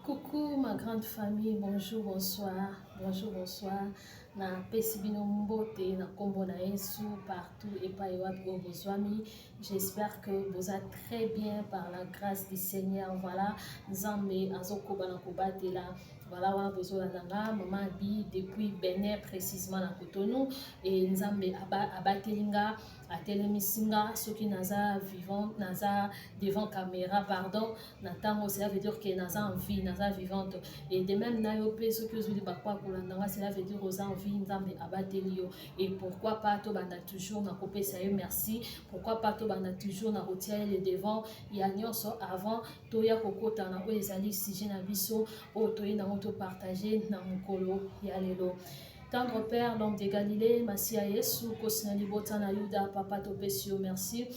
Coucou ma grande famille, bonjour, bonsoir, bonjour, bonsoir. Na pesi bino mbote na kombo na Yesu partout epai wapi oyo bozwami. J'espère que boza très bien par la grâce du Seigneur. Voilà, Nzambe azokoba na kobatela. Voilà wana bozolanda nga mama Abi depuis Benin précisément na Cotonou et Nzambe abateli nga atelemisi nga soki naza vivant naza devant caméra pardon na ntango cela veut dire que naza en vie naza vivante et de même na yo mpe soki ozwi libaku ya kolanda nga cela veut dire oza en vie Nzambe abateli yo. Et pourquoi pas tobanda toujours na kopesa ye merci, pourquoi pas tobanda toujours na kotia ye le devant ya nyonso avant toya kokota na oyo ezali sujet na biso oyo toye nango topartage na mokolo ya lelo. Tendre Père, l'homme de Galilée, Masiya Yesu, kosi na libota na Yuda, papa topesi yo merci.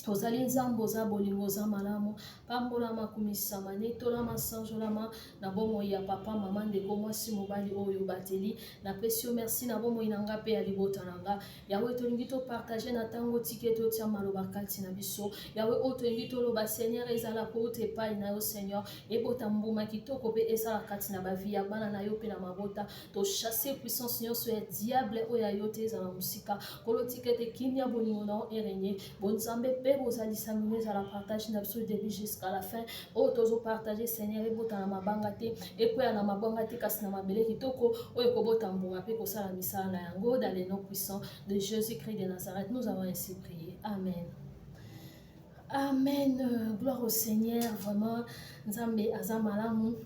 Ozali Nzambe, oza bolingo, oza malamu. Pambolama, kumisama, netolama, sanjolama na bomoi ya papa, mama, ndeko mwasi, mobali oyo bateli. Napesi yo merci na bomoi na nga mpe ya libota na nga. Yawe, tolingi topartage na ntango tike totia maloba kati na biso. Yawe, oyo tolingi toloba Seigneur, ezala kouta epai na yo Seigneur, ebota mbuma kitoko mpe esala kati na bavi ya bana na yo mpe na mabota. Tochasse puissance nyonso ya diable oyo ya yo te ezala mosika. Kolo, tika ete kimia bolingo na yo erenie bonzambe mpe bozalisa mino ezala partage na biso début jusqu'à la fin. Oyo tozopartage Seigneur, ebota na mabanga te, ekweya na mabanga te, kasi na mabele kitoko oyo ekobota mbuma mpe kosala misala na yango. Dans le nom puissant de Jésus-Christ de Nazareth, nous avons ainsi prié. Amen. Amen. Gloire au Seigneur. Vraiment, Nzambe aza malamu.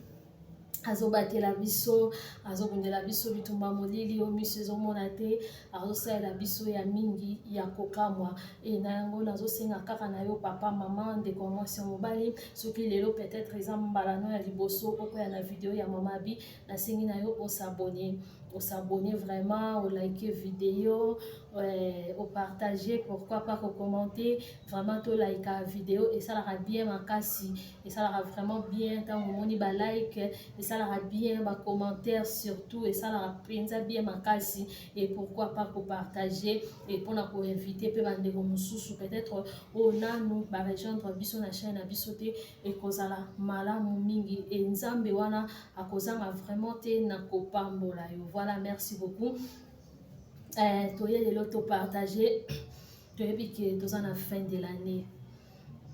Azobatela biso, azobundela biso bitumba molili oyo miso ezomona te, azosalela biso ya mingi ya kokamwa. E na yango nazosenga kaka na yo papa, mama, ndeko mwasi ya mobali, soki lelo peut-être eza mbala no ya liboso okoya na video ya mama Abi, nasengi na yo osabone, osabone vraiment, olike video, opartage, pourquoi pas kocommenter. Vraiment tolaika video, esalaka bien makasi, esalaka vraiment bien ntango omoni balike, esalaka bien bacommentaire surtout, esalaka mpenza bien makasi. Et pourquoi pas kopartage et mpona koinvite mpe bandeko mosusu peut-être oyo nanu barejoindre biso na chaîne na biso te, ekozala malamu mingi e Nzambe wana akozanga vraiment te na kopambola yo. Voilà, merci beaucoup. Toye lelo topartage. Toyebi ke toza na fin de l'année,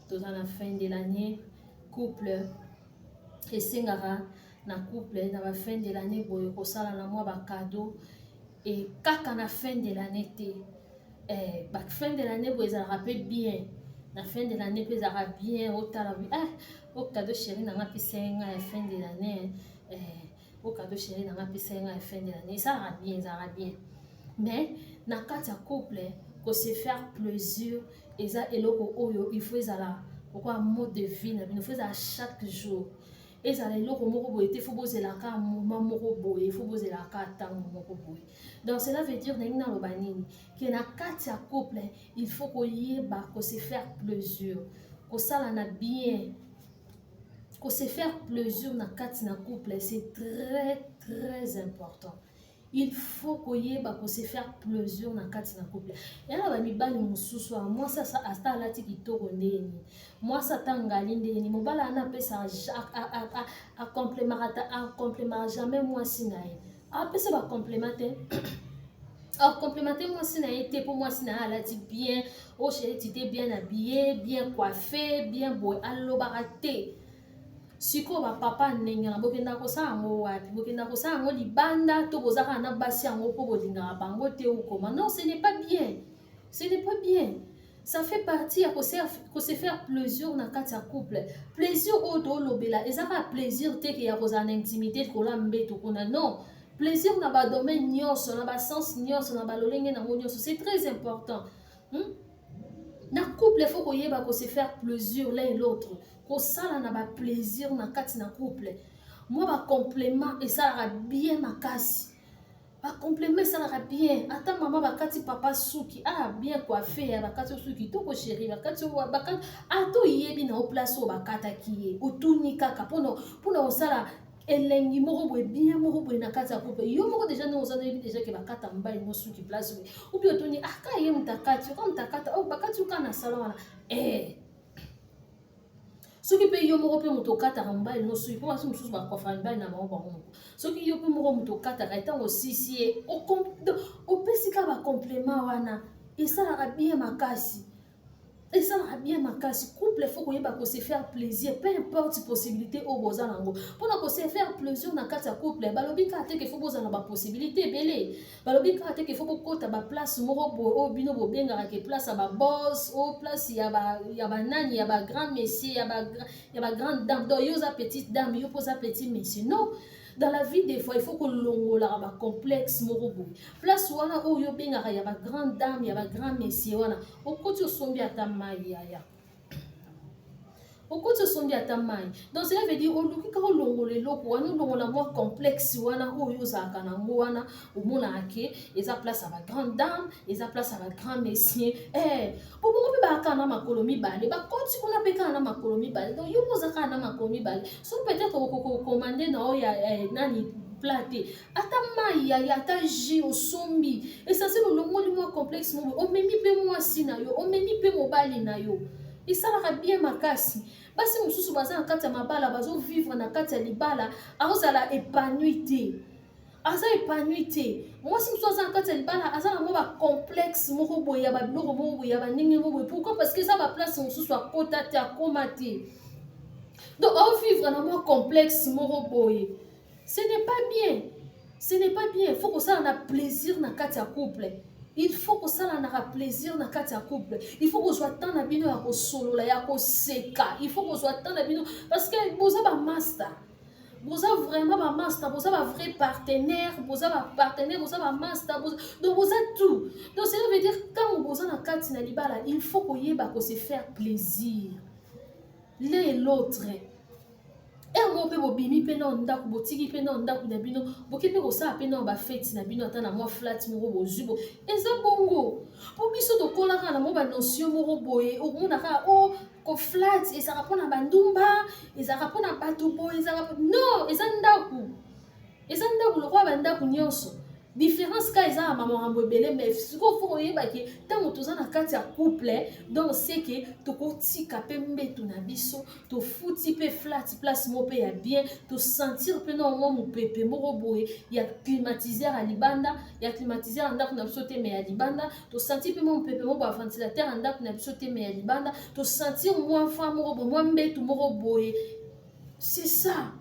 toza na fin de l'année. Couple esengaka na couple na bafin de l'année boye kosala na mwa bacadeau e kaka na fin de l'année te. Bafin de l'année boye ezalaka mpe bien, na fin de l'année mpe ezalaka bien. Otala ah, o cadeau chéri nanga apesa ye ngai ya fin de l'année, o cadeau chéri nanga apesa ye ngai ya fin de l'année, esalaka bien, ezalaka bien. Mais na kati ya couple, ko se faire plaisir eza eloko oyo il faut ezala lokola mode de vie na bino, faut ezala chaque jour, ezala eloko moko boye te. Faut bozelaka moment moko boye, faut bozelaka ntango moko boye. Donc cela veut dire, ndenge naloba nini, ke na kati ya couple il faut koyeba ko se faire plaisir, kosala na bien. Ko se faire plaisir na kati na couple, c'est très très important. Il faut koyeba ko se faire plaisir na kati na couple. Yana bamibali mosusu, mwasi ata alati kitoko ndeni, mwasi ata ngali ndeni, mobali ana apesa acomplimaka jamais mwasi na ye, apesa bacompliment te, acomplimenter mwasi na ye te, mpo mwasi na ye alati bien: "Oh chéri, tu t'es bien habillé, bien coiffé, bien boye." Alobaka te. Sikoyo bapapa ndenge na bokenda kosala yango wapi? Bokenda kosala yango libanda to boza kaka na basi yango mpo bolingaka bango te okoma? Non, ce n'est pas bien, ce n'est pas bien. Ça fait partie ya ko se faire plaisir na kati ya couple. Plaisir oyo tolobela eza kaka plaisir te ke ya kozala na intimité kola mbeto kuna, non. Plaisir na badomaine nyonso, na basens nyonso, na balolenge nango nyonso, c'est très important, Na couple, faut koyeba ko se faire plaisir l'un et l'autre, kosala na baplaisir na kati na couple. Mwa bacomplément esalaka bien makasi, bacomplément esalaka bien. Ata mama bakati papa suki, ah, bien coiffé ya bakati yo suki kitoko chéri, bakati bakati, ata oyebi na yo place oyo bakataki ye, otuni kaka mpona kosala elengi moko boye, bien moko boye na kati ya couple. Yo moko déjà ndenge oza, nayebi déjà ke bakata mobali no suki place boye, ubi otuni: "Ah, ka ye moto akati yo, ka moto akata, oh, bakati yo kaka na salon wana." Soki mpe yo moko mpe moto okataka mobali no suki, mpo basi mosusu bakofa mibali na bango bango moko. Soki yo mpe moko moto okataka, ntango osisi ye, opesi kaka bacomplément wana, esalaka bien makasi, esalaka bien makasi. Couple, faut koyeba kose faire plaisir, peu importe possibilité oyo boza nango. Mpona kose faire plaisir na kati ya couple, balobi kaka te ke faut bozala na bapossibilité ebele, balobi kaka te ke faut bokota baplace moko boye oyo bino bobengaka ke place ya baboss, oyo place ya banani, ya bagrand monsieur, ya bagrande dame. Donc yo oza petite dame, yo mpo oza petit monsieur. Non, dans la vie, des fois il faut kolongolaka bacomplexe moko boye. Place wana oyo obengaka ya bagrande dame, ya bagrand monsieur wana, okoti, osombi ata mai yaya, okoti, osombi ata mai. Donc cela veut dire oluki kaka olongola eloko wana, olongola mwa complexe wana oyo ozalaka nango wana. Omonaka ke eza place ya bagrande dame, eza place ya bagrand monsieur. Po bongo mpe bayaka na makolo mibale, bakoti kuna mpe kaka na makolo mibale. Donc yo mpo oza kaka na makolo mibale, so peut-être okokomande na oyo ya nani, plat te, ata mai yaya, ata jus osombi. Essentiel olongoli mwa complexe moko, omemi mpe mwasi na yo, omemi mpe mobali na yo, esalaka bien makasi. Basi mosusu baza na kati ya mabala, bazovivre na kati ya libala, azozala épanoui te, aza épanoui te. Mwasi mosusu aza na kati ya libala, aza na mwa bacomplexe moko boye, ya babiloko moko boye, ya bandenge moko boye. Pourquoi? Parce que eza baplace mosusu akota te, akóma te. Donc aovivre na mwa complexe moko boye. Ce n'est pas bien, ce n'est pas bien. Faut kosala na plaisir na kati ya couple, il faut kosalanaka plaisir na kati ya couple, il faut kozwa temps na bino ya kosolola, ya koseka, il faut kozwa temps na bino, parce que boza bamaster, boza vraiment bamaster, boza bavrai partenaire, boza bapartenaire, boza bamaster, donc boza tout. Donc cela veut dire ntango boza na kati na libala, il faut koyeba kose faire plaisir l'un et l'autre. Ere moko mpe bobimi mpe na ndako, botiki mpe na ndako na bino, boke mpe kosala mpe na bafeti na bino, ata na mwa flat moko bozwi bo eza bongo. Mpo biso tokolaka na mwa banotion moko boye, okomona kaka o koflat ezalaka mpona bandumba, ezalaka mpona bato boye, ezalaka. Non, eza ndako, eza ndako lokola bandako nyonso. Différence ka eza na bamakambo ebele, mais sikoyo faut koyeba ke ntango toza na kati ya couple, donc c'est que tokotika mpe mbeto na biso, tofuti mpe flat, place moko mpe ya bien, tosentir mpe na mwa mopepe moko boye ya climatiseur ya libanda, ya climatiseur ya ndako na biso te, mais ya libanda. Tosentir mpe mwa mopepe moko ya ventilateur ya ndako na biso te, mais ya libanda. Tosentir mwa fa moko boye, mwa mbeto moko boye. C'est ça,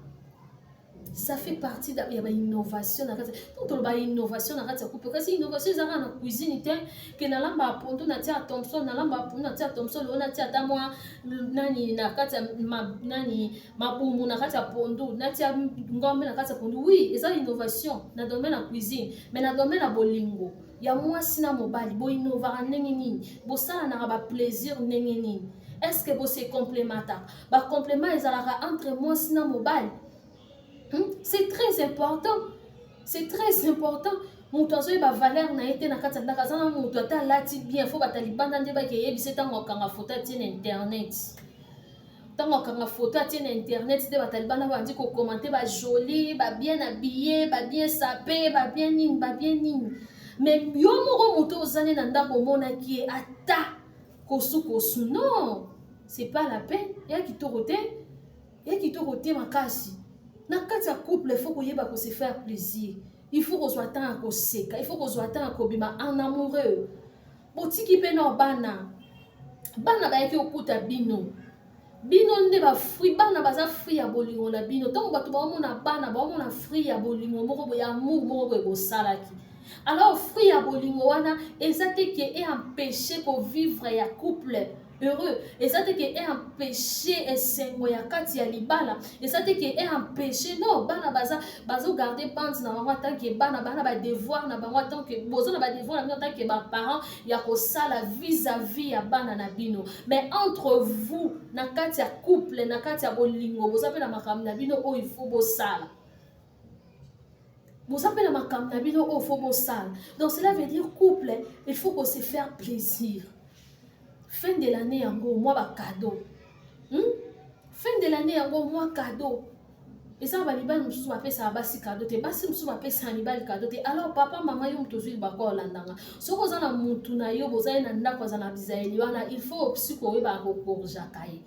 ça fait partie ya bainnovation na kati. Donc toloba innovation na kati ya couple, kasi innovation eza kaka na cuisine te, ke nalamba pondu natia thomson, nalamba pondu natia thomson, lelo natia ata mwa nani na kati ya nani, mabumu na kati ya pondu, natia ngombe na kati ya pondu. Oui, eza innovation na domaine ya cuisine, mais na domaine ya bolingo ya mwasi na mobali, boinnovaka ndenge nini? Bosalanaka baplaisir ndenge nini? Est ce que bose complémentaka? Bacomplément ezalaka entre mwasi na mobali? C'est très important, c'est très important. Moto azoyeba valeur na ye te na kati ya ndako, aza na moto ata alati bien, faut bato libanda nde bakeyebisa. Ntango akanga foto atie na internet, ntango akanga foto atie na internet nde bato libanda bandi kocommenter bajoli, babien habillé, babien sapé, babien nini, babien nini. Mais yo moko moto oza nde na ndako, omonaki ye ata kosukosu, non, c'est pas la peine. Ya kitoko te, ya kitoko te makasi. Na kati ya couple, il faut koyeba kose faire plaisir, il faut kozwa temps ya koseka, il faut kozwa temps ya kobima en amoureux. Botiki mpe na bana, bana bayaki kokuta bino, bino nde bafruit. Bana baza fruit ya bolingo na bino. Ntango bato baomona bana, baomona fruit ya bolingo moko boye, amour moko boye bosalaki. Alors fruit ya bolingo wana eza te ke eempêche kovivre ya couple heureux, eza te ke eempêche esengo ya kati ya libala, eza te ke eempêche. Non, bana baza bazogarde bande na bango atanke bana, bana badevoir na bango, atanke boza na badevoir na bino atanke baparent ya kosala vis-à-vis ya bana na bino. Mais entre vous, na kati ya couple, na kati ya bolingo, boza mpe na makambo na bino oyo il faut bosala, boza mpe na makambo na bino oyo faut bosala. Donc cela veut dire couple, il faut ko se faire plaisir. Fin de l'année yango, mwa bacadeau, Fin de l'année yango, mwa cadeau. Eza na bamibali mosusu bapesaka basi cadeau te, basi mosusu bapesaka mibali cadeau te. Alors papa, mama, yo moto ozwi libako olandanga, soki oza na mutu na yo, boza ye na ndako, aza na bizaleli wana, il faut osi koyebaka kokorjaka ye.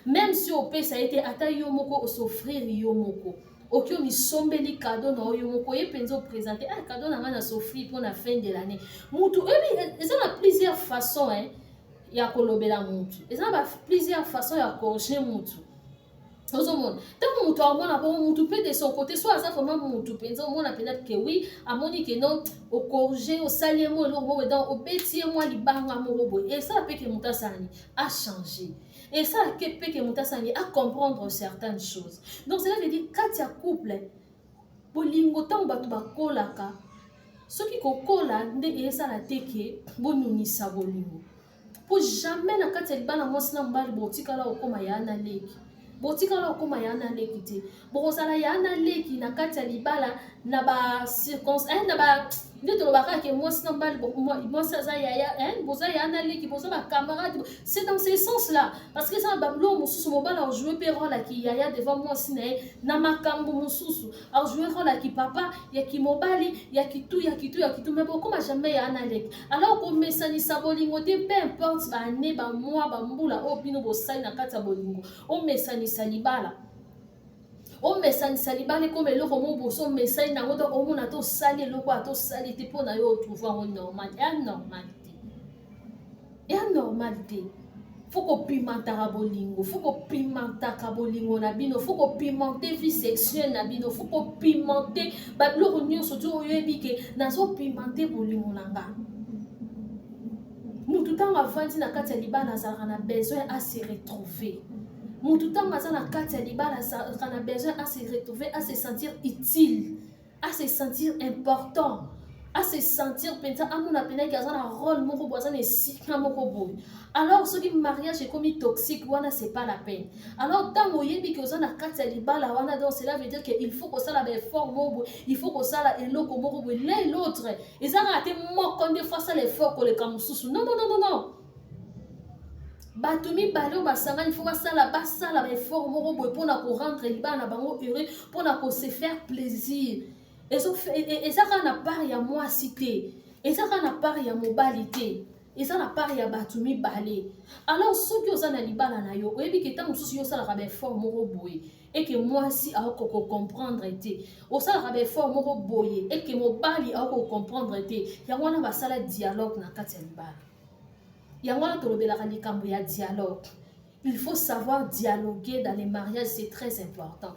Même si opesa ye te, ata yo moko os'offrir yo moko, oki omisombeli cadeau na yo moko, ye mpenza oprésente: "Ah, cadeau na ngai na s'offrir mpona fin de l'année." Mutu oyebi, eza na plusieurs façons, hein, ya kolobela mutu, eza na plusieurs façons ya corriger mutu. Ozomona, ntango moto amona bongo, mutu mpe de son côté, so aza vraiment mutu mpenza, omona mpenza ke oui, amoni ke non, ocorriger, osali ye mwa eloko moko, donc obeti ye mwa libanga moko boye, esala mpe ke moto asala nini? Achanger. Esala mpe ke moto asala nini? Acomprendre certaines choses. Donc cela veut dire, kati ya couple, bolingo, ntango bato bakolaka, soki kokola nde esala te ke bonunisa bolingo, mpo jamais na kati ya libala, mwasi na mobali botikala kokóma ya na leki, botikala kokóma ya na leki te. Bokozala ya na leki na kati ya libala na bacirconstance, na ba nde tolobaka ke mwasi na mobali, mwasi aza yaya, boza ya na leki, boza bacamarade. C'est dans ce sens là, parce que eza na babiloko mosusu, mobali ajoue mpe rôle ya yaya devant mwasi na ye, na makambo mosusu ajoue rôle ya kipapa, ya kimobali, ya kitu, ya kitu, ya kitu, mais bokóma jamais ya na leki. Alors komesanisa bolingo te, peu importe baane, bamwa, bambula oyo bino bosali na kati ya bolingo. Omesanisa libala, omesanisa libala ekoma eloko moko boso omesani nango. Donc omona te osali eloko ata osali te, mpo na yo otrouve yango normal. Eya normal te, eya normal te. Faut kopimentaka bolingo, faut kopimentaka bolingo na bino, faut kopimenter vie sexuelle na bino, faut kopimenter babiloko nyonso ti oyebi ke nazopimenter bolingo na nga. Mutu ntango avandi na kati ya libala, azalaka na besoin ase retrouver. Mutu ntango aza na kati ya libala, azalaka na besoin ase retrouver, ase sentir utile, ase sentir important, ase sentir mpenza, amona mpenzaki aza na rôle moko boye, aza na esika moko boye. Alors soki mariage ekomi toxique wana, c'est pas la peine. Alors ntango oyebi ke oza na kati ya libala wana, donc cela veut dire que il faut kosala baeffort moko boye, il faut kosala eloko moko boye l'un et l'autre. Eza kaka te moko nde faut asala effort koleka mosusu. Non, non, non, non, non. Bato mibale oyo basangani, faut basala baeffort moko boye mpona korendre libala na bango heureux, mpona kose faire plaisir. Eza kaka na part ya mwasi te, eza kaka na part ya mobali te, eza na part ya bato mibale. Alors soki oza na libala na yo, oyebi ke ntango mosusu yo osalaka baeffort moko boye eke mwasi akoka kocomprendre te, osalaka baeffort moko boye eke mobali akoka kocomprendre te, yango wana basala dialogue na kati ya libala. Yango wana tolobelaka likambo ya dialogue. Il faut savoir dialoguer dans les mariages, c'est très important,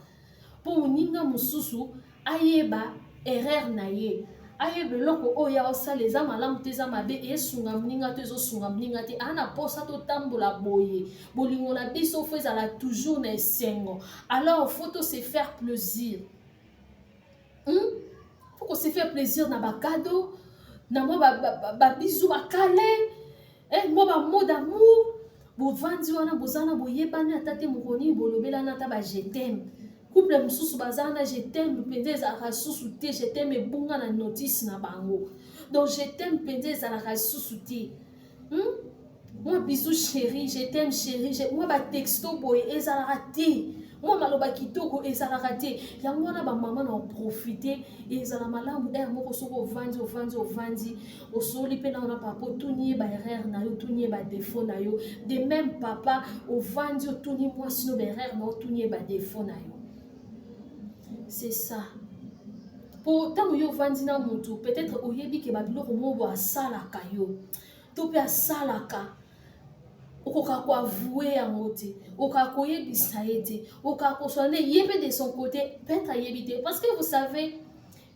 mpo moninga mosusu ayeba erreur na ye, ayeba eloko oyo aosala eza malamu te, eza mabe, esunga moninga to ezosunga moninga te. Aa na mposa totambola boye, bolingo na biso faut ezala toujours na esengo. Alors faut to se faire plaisir, Faut ko se faire plaisir na bacadeau, na mwa babisous, bacâlins, mwa bamots d'amour. Bovandi wana, boza na boyebani ata te mokolo nini bolobelana ata ba "je t'aime". Couple mosusu baza na "je t'aime" mpenza ezalaka lisusu te. "Je t'aime" ebunga na notice na bango. Donc "je t'aime" mpenza ezalaka lisusu te, Mwa "bisou chéri", "je t'aime chéri", mwa batexto boye ezalaka te, mwa maloba kitoko ezalaka te. Yango wana bamama na oprofite, ezala malamu heure moko soki ovandi, ovandi, ovandi, osoli mpe na wana papa, otuni ye baerreur na yo, otuni ye badéfaut na yo. De même papa, ovandi, otuni mwasi no baerreur na, otuni ye badéfaut na yo. C'est ça, po ntango yo ovandi na motu, peut-être oyebi ke babiloko moko bo asalaka yo to mpe asalaka, okoka koavouer yango te, okoka koyebisa ye te, okoka koswana nde ye mpe de son côté peut-être ayebi te. Parce que vous savez,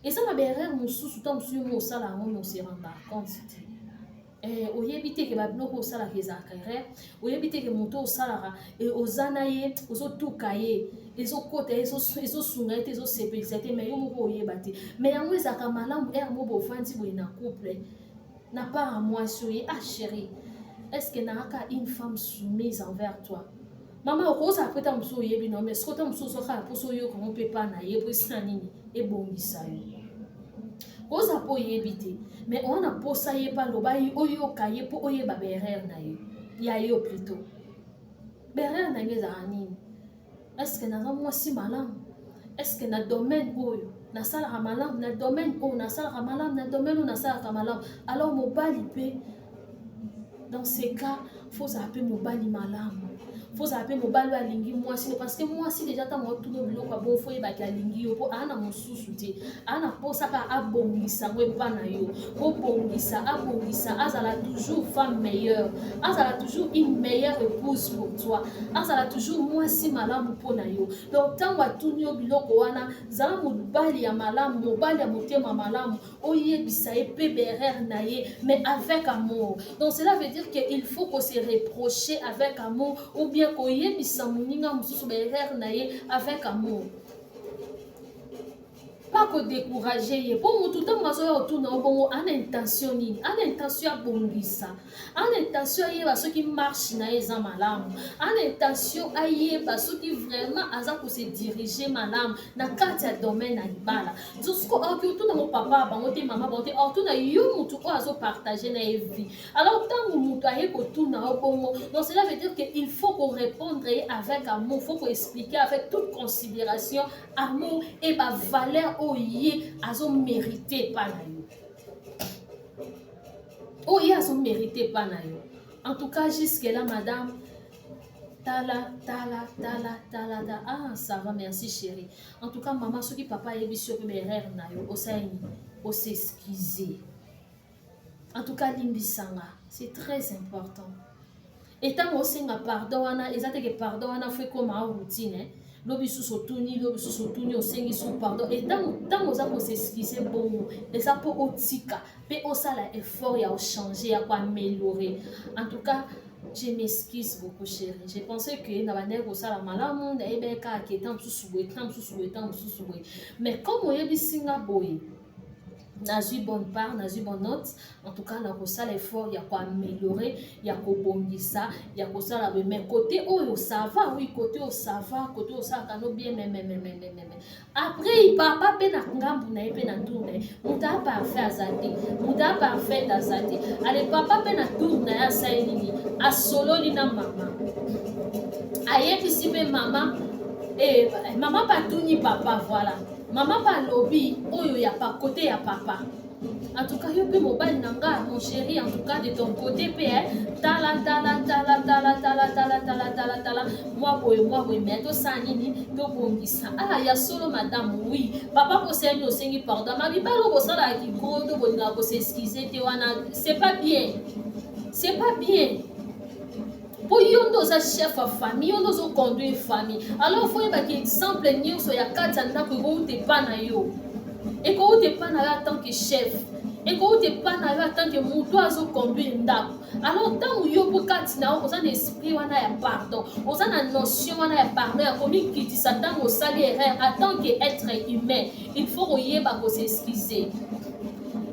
eza na baerreur mosusu, ntango mosusu yo mo osala yango, mais ose rendre compte te. Oyebi te ke babiloko osalaka ezalaka erreur, oyebi te ke moto osalaka, oza na ye, ozotuka ye, ezokota ye, ezosunga ye te, ezosepelisa te, mais yo moko oyeba te. Mais yango ezalaka malamu heure mo bovandi boye na couple, na part ya mwasi oye: "Ah chéri, est ce que naaka une femme soumise envers toi?" Mama, okozala mpe ta mosusu oyebi no, mais soki ta mosusu ozwaka mposo oyokango mpe pa na ye, po esina nini ebongisa yo. Oza mpo oyebi te, mais oza na mposa ye mpe aloba, oyoka ye mpo oyeba baerreur na yo, ya yo plutôt. Baerreur na ngai ezalaka nini? Est ce que naza mwasi malamu? Est ce que na domaine oyo nasalaka malamu? Na domaine oyo nasalaka malamu? Na domaine oyo nasalaka malamu? Alors mobali mpe, dans ces cas, faut ozala mpe mobali malamu. Faut ozala mpe mobali oyo alingi mwasi no, parce que mwasi déjà ntango otuna biloko ya bongo, faut oyebaki alingi yo, mpo aa na mosusu te, aa na mposa kaka abongisa yango epa na yo. Bobongisa, abongisa, azala toujours femme meilleure, azala toujours une meilleure épouse pour toi, azala toujours mwasi malamu mpo na yo. Donc ntango atuni yo biloko wana, zala mobali ya malamu, mobali ya motema malamu, oyebisa ye mpe baerreur na ye, mais avec amour. Donc cela veut dire que il faut ko se reprocher avec amour, ou bien koyebisa moninga mosusu baerreur na ye avec amour, pas kodécourager ye. Mpo motu ntango azoya kotuna yo bongo, ana intention nini? Ana intention abongisa, ana intention ayeba soki marche na ye eza malamu, ana intention ayeba soki vraiment aza kose diriger malamu na kati ya domaine ya libala. Siko aoki otuna ngo papa bango te, mama bango te, aotuna yo motu oyo azopartager na ye vie. Alors ntango moto aye kotuna yo bongo, donc cela veut dire que il faut korépondre ye avec amour, faut koexpliquer avec toute considération, amour et bavaleur oyo ye azomérite epa na yo, oyo ye azomérite epa na yo. En tout cas, jusque là, madame, tala, tala, tala, tala, tala. Ah, ça va, merci chérie. En tout cas, mama, soki papa ayebisi yo mpe baerreur na yo, osali nini? Os'excuse. En tout cas, limbisanga, c'est très important. Etango osenga pardon wana, eza teke pardon wana faut ekóma routine. Lobi susu otuni, lobi susu otuni, osengi su pardon. Etango ntango oza kos'excuser bongo, eza mpo otika mpe osala effort ya ochanger, ya koaméliorer. En tout cas, je m'excuse beaucoup, chérie. Je pensais que na bandaki kosala malamu, nayebaki kaka ke ntango mosusu boye, ntango mosusu boye, ntango mosusu boye, mais comme oyebisi nga boye, nazwi bonne part, nazwi bonne note. En tout cas, nakosala effort ya koaméliorer, ya kobongisa, ya kosala boye. Mais côté oyo ça va, oui, côté oyo ça va, côté oyo osalaka no bien. Mais après, papa mpe na ngambu na ye mpe na tour na ye, moto a parfait aza te, moto a parfait aza te. Ale, papa mpe na tour na ye asali nini? Asololi na mama, ayebisi mpe mama. Mama mpe atuni papa. Voilà, mama mpe alobi oyo ya pa côté ya papa. En tout cas, yo mpe mobali na nga, mon chéri, en tout cas, de ton côté mpe, tala, tala, tala, tala, tala, tala, tala, tala, tala, mwa boye, mwa boye, mais tosala nini? Tobongisa. Ah, ya solo, madame, oui. Papa kosali, osengi pardon. Ma mibali oyo bosalaka kikondo, bolingaka kos'excuser te wana, c'est pas bien, c'est pas bien. Mpo yo nde oza chef ya famille, yo nde ozoconduire famille. Alors faut oyebaki exemple nyonso ya kati ya ndako ekouta epa na yo, ekouta epa na yo en tant que chef, ekouta epa na yo en tant que moto azoconduire ndako. Alors ntango yo mpo kati na yo oza na esprit wana ya pardon, oza na notion wana ya pardon, ya komikitisa ntango osali erreur, en tant que être humain, il faut koyeba kos'excuser.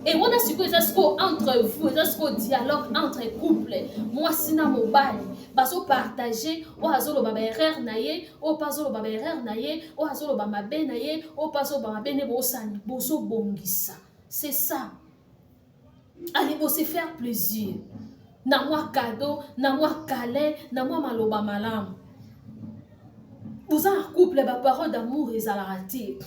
E wana sikoyo eza sikoyo entre vous, eza sikoyo dialogue entre couple, mwasi na mobali bazopartager. Oyo azoloba baerreur na ye, oyo mpe azoloba baerreur na ye, oyo azoloba mabe na ye, oyo mpe azoloba mabe nde bosani, bozobongisa. C'est ça. Allez, bose faire plaisir na mwa cadeau, na mwa câlin, na mwa maloba malamu. Boza na couple, baparole d'amour ezalaka te,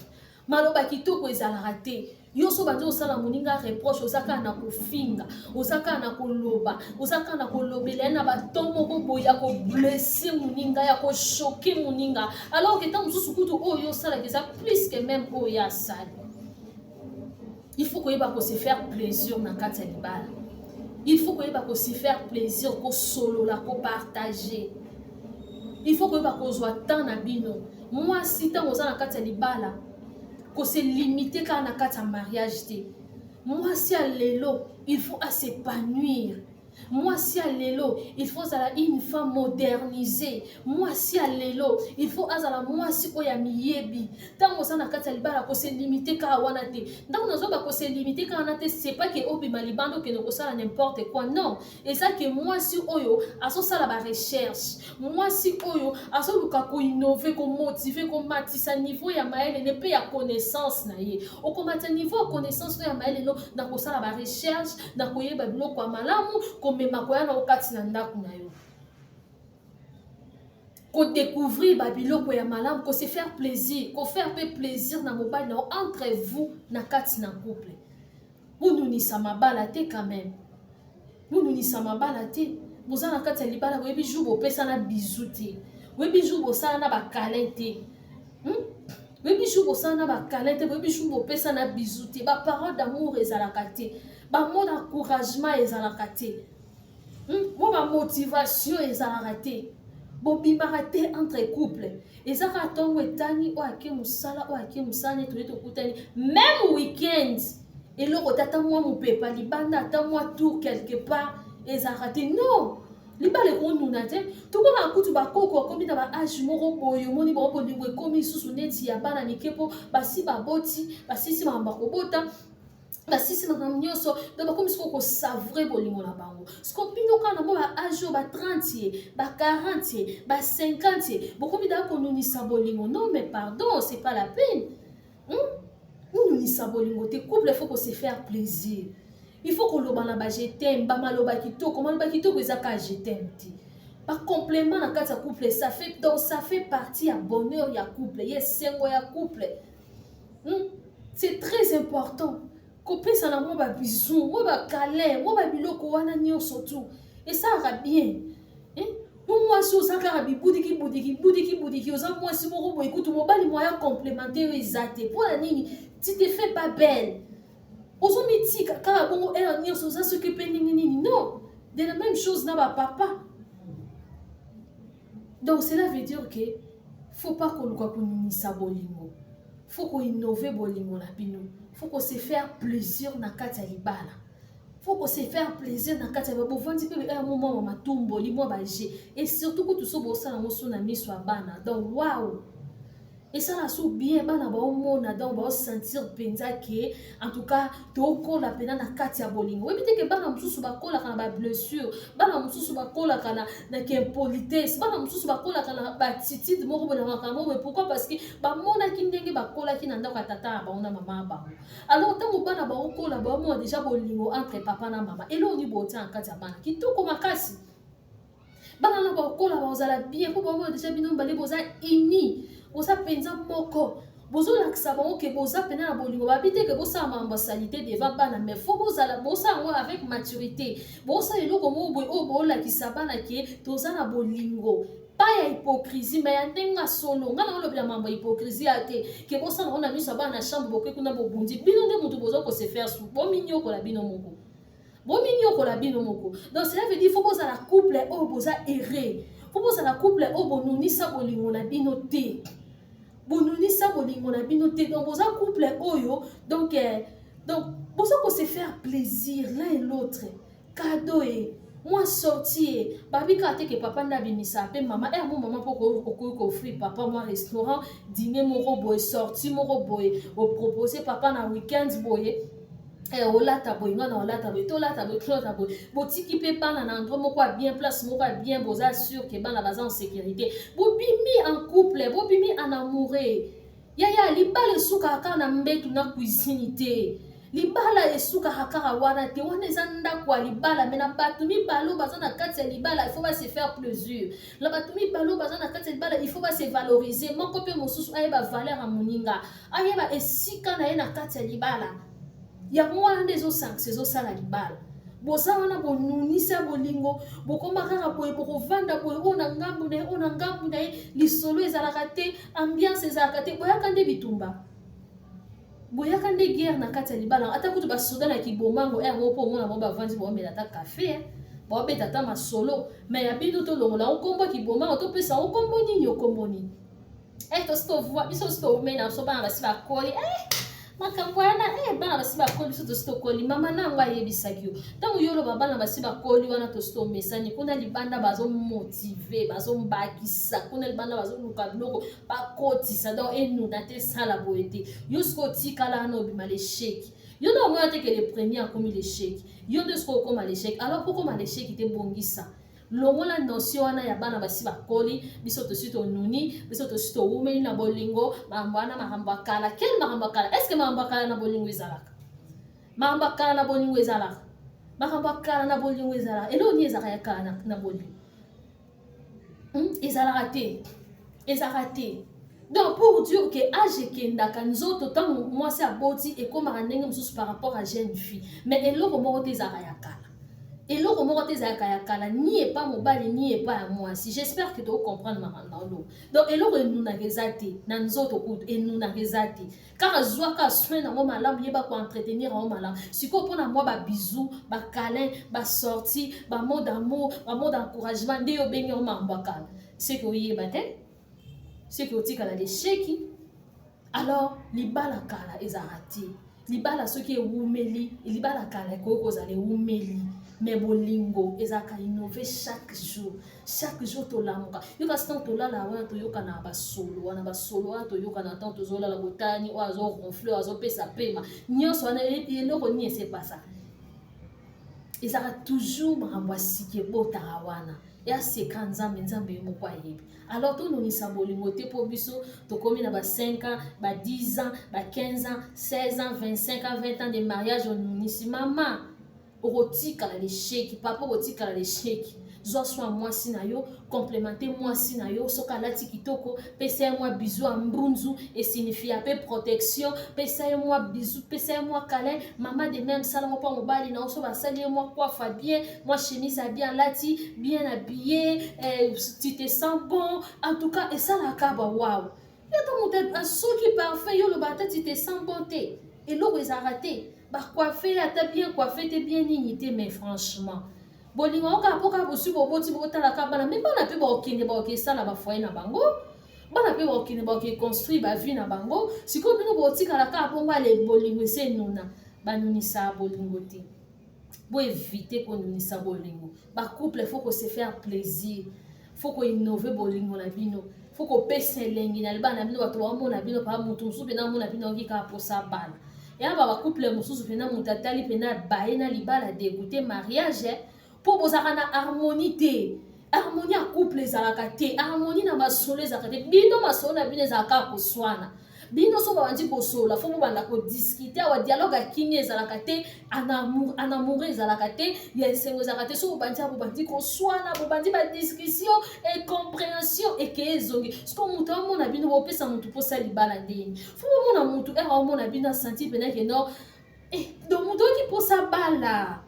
maloba kitoko ezalaka te. Yo so bandi osala moninga reproche, oza kaka na kofinga, oza kaka na koloba, oza kaka na kolobela ye na baton moko boye ya koblesser moninga, ya kochoquer moninga, alors que ntango mosusu kutu oyo osalaka eza plus que même oyo ye asali. Il faut koyeba kose faire plaisir na kati ya libala. Il faut koyeba kose faire plaisir, kosolola, kopartager. Il faut koyeba kozwa temps na bino. Mwasi, ntango oza na kati ya libala, kose limiter kaka na kati ya mariage te. Mwasi ya lelo, il faut as'épanouir. Mwasi ya lelo, il faut azala une femme modernisée. Mwasi ya lelo, il faut azala mwasi oyo amiyebi. Ntango oza na kati ya libala, kose limiter kaka wana te. Ntango nazoba kose limiter kaka wana te, c'est pas ke obima libanda, okende kosala n'importe quoi, non. Eza ke mwasi oyo azosala barecherche, mwasi oyo azoluka koinnover, komotiver, komatisa niveau ya mayele ne mpe ya connaissance na ye. Okomatisa niveau ya connaissance no ya mayele no na kosala barecherche, na koyeba biloko ya malamu, komema koya na okati na ndako na yo, kodécouvrir babiloko ya malamu, kose faire plaisir, kofaire mpe plaisir na mobali na yo, entre vous na kati na couple. Bonunisa mabala te quand même, bonunisa mabala te. Boza na kati ya libala, boyebi jour bopesana bisou te, boyebi jour bosala na bacâlin te, Boyebi jour bosala na bacâlin te, boyebi jour bopesana bisou te, baparole d'amour ezalaka te, bamots d'encouragement ezalaka te, Mo bamotivation ezalaka te, bobimaka te entre couple. Eza kaka ntongo etani, oyo ake mosala, oyo ake mosala, neti toye tokutani même weekend, eloko te, ata mwa mopepa libanda, ata mwa tour quelque part ezalaka te. Non, libala ekonuna te. Tokomaka kutu bakoko akomi na baâge moko boye, omoni bango bolingo ekomi lisusu neti ya bana mike, mpo basi baboti, basisi makambo ya kobota, basisi makambo nyonso, donc bakomi sikoyo kosavourer bolingo na bango. Siko bino kaka na mwa baâge oyo, ba 30 ye, ba 40 ye, ba 50 ye, bokomi daa konunisa bolingo. Non mais pardon, c'est pas la peine, Onunisa bolingo te. Couple, il faut ko se faire plaisir, il faut koloba na ba je t'aime, bamaloba kitoko. Maloba kitoko eza kaka je t'aime te. Bacomplément na kati ya couple, ça fait, donc ça fait partie ya bonheur ya couple, ya esengo ya couple, C'est très important kopesa na mwa babisous, mwa bacâlin, mwa babiloko wana nyonso tu esalaka bien. Mo mwasi oza kaka bibudiki budiki budiki budiki, oza mwasi moko boye, kutu mobali moya complémentaire oyo eza te. Mpo na nini tu te fais pas belle? Ozomitika kaka bongo heure nyonso, oza soki mpe ndenge nini? Non, de la même chose na bapapa. Donc cela veut dire que faut pas koluka konunisa bolingo, faut koinnover bolingo na bino, faut ko se faire plaisir na kati ya libala, faut ko se faire plaisir na kati ya bovandi mpe heure mo mwa matumboli, mwa baje, et surtout kutu so bosala yango so na miso ya bana. Donc wow, esala so bien, bana baomona, donc baosentir mpenza ke en tout cas tokola mpena na kati ya bolingo. Oyebi te ke bana mosusu bakolaka na bablessure, bana mosusu bakolaka na kiimpolitesse, bana mosusu bakolaka na baattitude moko boye, na makambo boye. Pourquoi? Parce que bamonaki ndenge bakolaki na ndako ya tata na bango na mama ya bango. Alors ntango bana baokola, baomona déjà bolingo entre papa na mama, eloko nini botia na kati ya bana kitoko makasi. Bana na bakola, bazala bien, mpo baomona déjà bino mibale boza uni, boza mpenza moko, bozolakisa bango ke boza mpena na bolingo. Babi te ke bosala makambo ya saleté devant bana, mais faut bozala bosala yango avec maturité. Bosala eloko moko boye oyo boolakisa bana ke toza na bolingo, pa ya hypocrisie, mais ya ndenge ya solo. Ngai na olobela mambo ya hypocrisie ya te, ke bosala yango na miso ya bana na chambre, boke kuna bobundi. Bino nde motu boza kose faire su, bominyokola bino moko, bominyokola bino moko. Donc cela veut dire faut bozala couple oyo boza heureux, faut bozala couple oyo bonunisa bolingo na bino te, bonunisa bolingo na bino te. Donc boza couple oyo, donc boza kose faire plaisir l'un et l'autre, cadeau e mwa sortie e babi kaka te ke papa nde abimisa mpe mama ere mo mama, mpo okoki koofrir papa mwa restaurant, dîner moko boye, sortie moko boye, opropose papa na weekend boye, olata boye, nga na olata boye, tolata boye, tolata boye. Botiki mpe bana na endroit moko ya bien, place moko ya bien, boza sûr ke bana baza en sécurité. Bobimi en couple, bobimi en amoureux. Yaya, libala esukaka kaka na mbetu na cuisine te. Libala esukaka kaka wana te. Wana eza ndako ya libala, mais na bato mibale oyo baza na kati ya libala, il faut base faire plaisir. Na bato mibale oyo baza na kati ya libala, il faut base valoriser moko mpe mosusu, ayeba valeur ya moninga, ayeba esika na ye na kati ya libala. Yango wana nde ezosangisa, ezosala libala. Boza wana, bonunisa bolingo, bokoma kaka boye, bokovanda boye, oyo na ngambu na ye, oyo na ngambu na ye, lisolo ezalaka te, ambiance ezalaka te, boyaka nde bitumba, boyaka nde guerre na kati ya libala. Ata kutu basoda na kibomango ere moko mpo omona bango bavandi, baomela ata kafe, baobeta ata masolo. Mais ya bino, tolongola yango nkombo kibomango, topesa yango nkombo nini? Okombo nini? Tosi tovua biso, tosi toumena biso, bana basi bakoli, makambo wana, bana basi bakoli, biso tosi tokoli. Mama na yango ayebisaki yo ntango yo oloba bana basi bakoli wana, tosi tomesani. Kuna libanda bazomotiver, bazombakisa, kuna libanda bazoluka biloko bakotisa, donc enuna te, esala boye te. Yo sikoyo otikala wana, obima l'échec. Yo nde omona te ke le premier akomi l'échec, yo nde sikoyo okóma l'échec. Alors mpo okóma l'échec te, bongisa, longola notion wana ya bana basi bakoli, biso tosi tonuni, biso tosi towumeli na bolingo. Makambo wana makambo ya kala. Quel makambo ya kala? Est ce que makambo ya kala na bolingo ezalaka? Makambo ya kala na bolingo ezalaka? Makambo ya kala na bolingo ezalaka? Eloko nini ezalaka ya kala na bolingo? Ezalaka te, ezalaka te. Donc pour dire que âge ekendaka, nzoto ntango mwasi aboti ekomaka ndenge mosusu par rapport à jeune fille, mais eloko moko te ezalaka ya kala. Eloko moko te ezalaka ya kala, ni epa mobali ni epa ya mwasi. J'espère que tocomprendre makambo na oloba. Donc eloko enunaka eza te na nzoto, kutu enunaka eza te. Kaka zwaka soin nango malamu, yeba koentretenir yango malamu. Sikoyo mpona mwa babisous, bacâlins, basorties, bamots d'amour, bamots d'encouragement, nde yo obengi yango makambo ya kala. Seke oyeba te, seke otikala l'échec. Alors libala kala ezalaka te. Libala soki ewumeli, libala kala ekoki kozala ewumeli, mais bolingo ezalaka innove chaque jour. Chaque jour tolamuka, yoka, ntango tolala wana, toyokana basolo wana, basolo wana toyokana ntango tozolala, botani oyo azoronfler, oyo azopesa pema, nyonso wana eloko nini esepasaka? Ezalaka toujours makambo ya sika ebotaka wana ya seka. Nzambe, Nzambe ye moko ayebi. Alors tononisa bolingo te mpo biso tokómi na ba 5 ans, ba 10 ans, ba 15 ans, 16 ans, 25 ans, 20 ans de mariage. Onunisi, mama okotikala l'échec, papa okotikala l'échec. Zwa soin mwasi na yo, complimenter mwasi na yo. Soki alati kitoko, pesa ye mwa bisou ya mbunzu, esignifia mpe protection. Pesa ye mwa bisou, pesa ye mwa câlin. Mama de même, salango mpo mobali na yo. So basali ye mwa coiffe bien, mwa chemise ya bien, alati bien habillé, eh, tu te sens bon. En tout cas esalaka ba waw. Yo to moto asoki parfum, yo oloba ata tu te sens bon te. Eloko ezalaka te, bacoiffe ata bien coiffe te, bien nini te. Mais franchement, bolingo yango kaka mpo kaka bosui, boboti, botalaka bana. Mais bana mpe bakokende, bakokesala bafoyer na bango. Bana mpe bakokende, bakoke construire bavie na bango. Sikoyo bino botikala kaka bongo. Ale, bolingo esi enuna, banunisaka bolingo te. Boéviter konunisa bolingo. Bacouple, faut kose faire plaisir, faut koinnover bolingo na bino, faut kopesa elengi na libala na bino. Bato baomona bino pa moto mosusu mpena amona bino, oki kaka mposa bana ya ba bacouple mosusu mpena moto atali mpena baye na libala, dégoûté mariage, mpo bozalaka na harmonie te. Harmonie ya couple ezalaka te, harmonie na masolo ezalaka te. Bino masolo na bino ezalaka kaka koswana. Bino so babandi kosolola, faut bobanda kodiscuter awa. Dialogue ya kimia ezalaka te, en amour ezalaka te, ya esengo ezalaka te. So bobandi awa, bobandi koswana, bobandi badiscussion, incompréhension ekeye, ezongi. Siko moto amona bino, bopesa motu mposa libala ndeni? Faut bomona motu ere aomona bino, asentir mpena ke non, eh, donc moto oyoki mposa bala,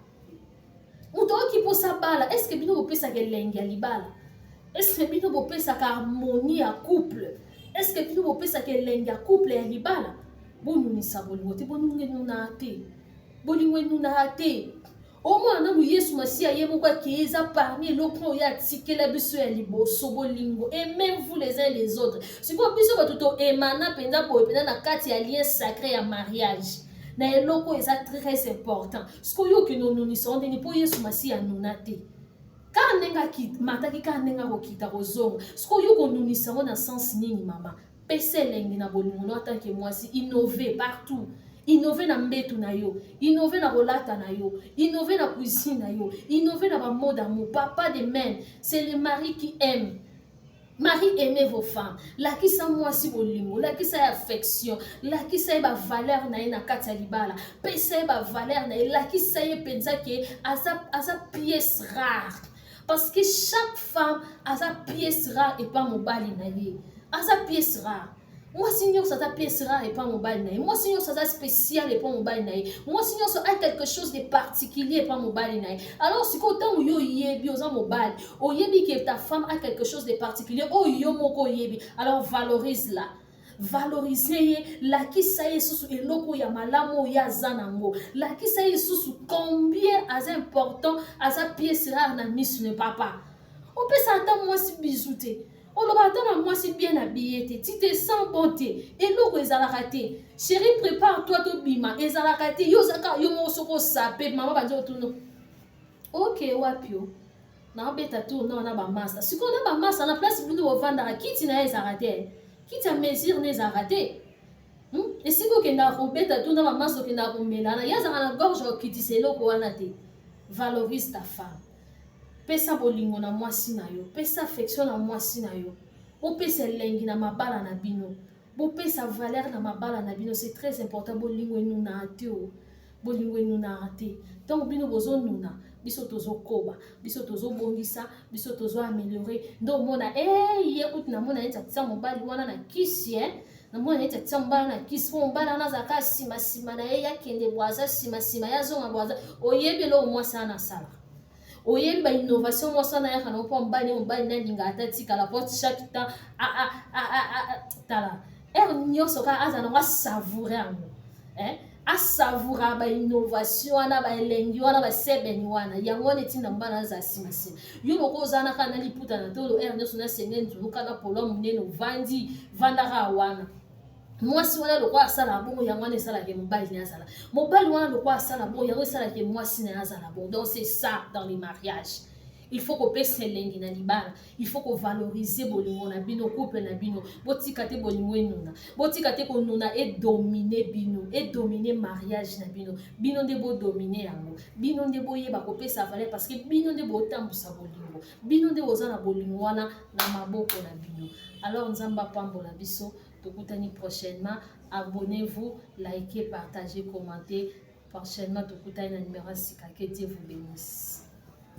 moto oyoki mposa bala. Est ce que bino bopesaka elengi ya libala? Est ce que bino bopesaka harmonie ya couple? Est ce que bino bopesaka elengi ya couple ya libala? Bonunisa bolingo te. Bolingo enunaka te, bolingo enunaka te. Omona nanu Yesu Masiya ye moko akeye, eza parmi eloko oyo atikela biso ya liboso, bolingo. Aimez-vous les uns les autres. Sikoyo biso bato toemana mpenza boye mpenza na kati ya lien sacré ya mariage na eloko oyo eza très important. Sikoyo okende onunisa o ndeni? Mpo Yesu Masiya anuna te. Kaka ndenge amataki, kaka ndenge akokita kozonga. Sikoyo yo konunisa yango na sens nini? Mama, pesa elengi na bolingo no atanke mwasi. Innove partout, innove na mbetu na yo, innove na kolata na yo, innove na cuisine na yo, innove na bamots d'amour. Papa de même, c'est le mari qui aime. Mari, aimez vos femmes. Lakisa mwasi bolingo, lakisa ye affection, lakisa ye bavaleur na ye na kati ya libala. Pesa ye bavaleur na ye, lakisa ye mpenza ke aza pièce rare, parce que chaque femme aza pièce rare epa mobali na ye. Aza pièce rare. Mwasi nyonso aza pièce rare epa mobali na ye. Mwasi nyonso aza spécial epa mobali na ye. Mwasi nyonso a quelque chose de particulier epa mobali na ye. Alors sikoyo, ntango yo oyebi, oza mobali, oyebi ke ta femme a quelque chose de particulier oyo yo moko oyebi, alors valorise la, valorise ye. Lakisa ye lisusu eloko ya malamu oyo aza nango. Lakisa ye lisusu combien aza important, aza pièce rare na misu ne. Papa, opesa ata mwasi bisou te, oloba ata na mwasi bien habillé te, tu te sens bon te, eloko ezalaka te. Chéri, prépare toi, tobima, ezalaka te. Yo ozaka yo moko, soki osape mama bandi otuna oke wapi o naobeta tour na wana bamasa. Sikoyo na bamasa na place bino bovandaka, kiti na ye ezalaka te, kiti ya mesure na ezalaka te. Esika okendaka kobeta tour na bamasa, okendaka komela na ye, azalaka na gorge, okitisa eloko wana te. Valorise ta femme. Pesa bolingo na mwasi na yo, pesa affection na mwasi na yo. Bopesa elengi na mabala na bino, bopesa valeur na mabala na bino, c'est très important. Bolingo enunaka te o, bolingo enunaka te. Ntango bino bozonuna, biso tozokoba, biso tozobongisa, biso tozoaméliorer. Nde omona e ye kutu namona neti atia mobali wana na kisi e, namona neti atia mobali na kisi, mpo mobali wana azalaka nsima nsima na ye, yakende bwaza nsima nsima, ye azonga bwaza. Oyebi eloko mwasi wana asalaka? Oyebi ba innovation mwasi wana ayaka nango mpo mobali mobali nalinga ata tikala po chaque temps tala heure nyonso kaka aza nango asavoure yango, eh? Asavoura bainnovation wana, baelengi wana, basebeni wana. Yango wana etinda mobali azala nsima nsima. Yo loko oza na kaka na liputa na tolo, heure nyonso nasenge nzuluka na polo monene, ovandi vandaka wana. Mwasi wana lokola asala bongo, yango wana esalaka mobali na ye azala mobali wana. Lokola asala bongo, yango esalaka mwasi na ye azala bongo. Donc c'est ça, dans les mariages, il faut kopesa elengi na libala, il faut kovaloriser bolingo na bino, couple na bino. Botika te bolingo enuna, botika te konuna edomine bino, edomine mariage na bino. Bino nde bodomine yango, bino nde boyeba kopesa valeur, parce que bino nde botambusa bolingo, bino nde boza na bolingo wana na maboko na bino. Alors Nzambe apambola biso. Tokutani prochainement. Abonnez-vous, likez, partagez, commentez. Prochainement tokutani na numéro ya sika. Que Dieu vous bénisse.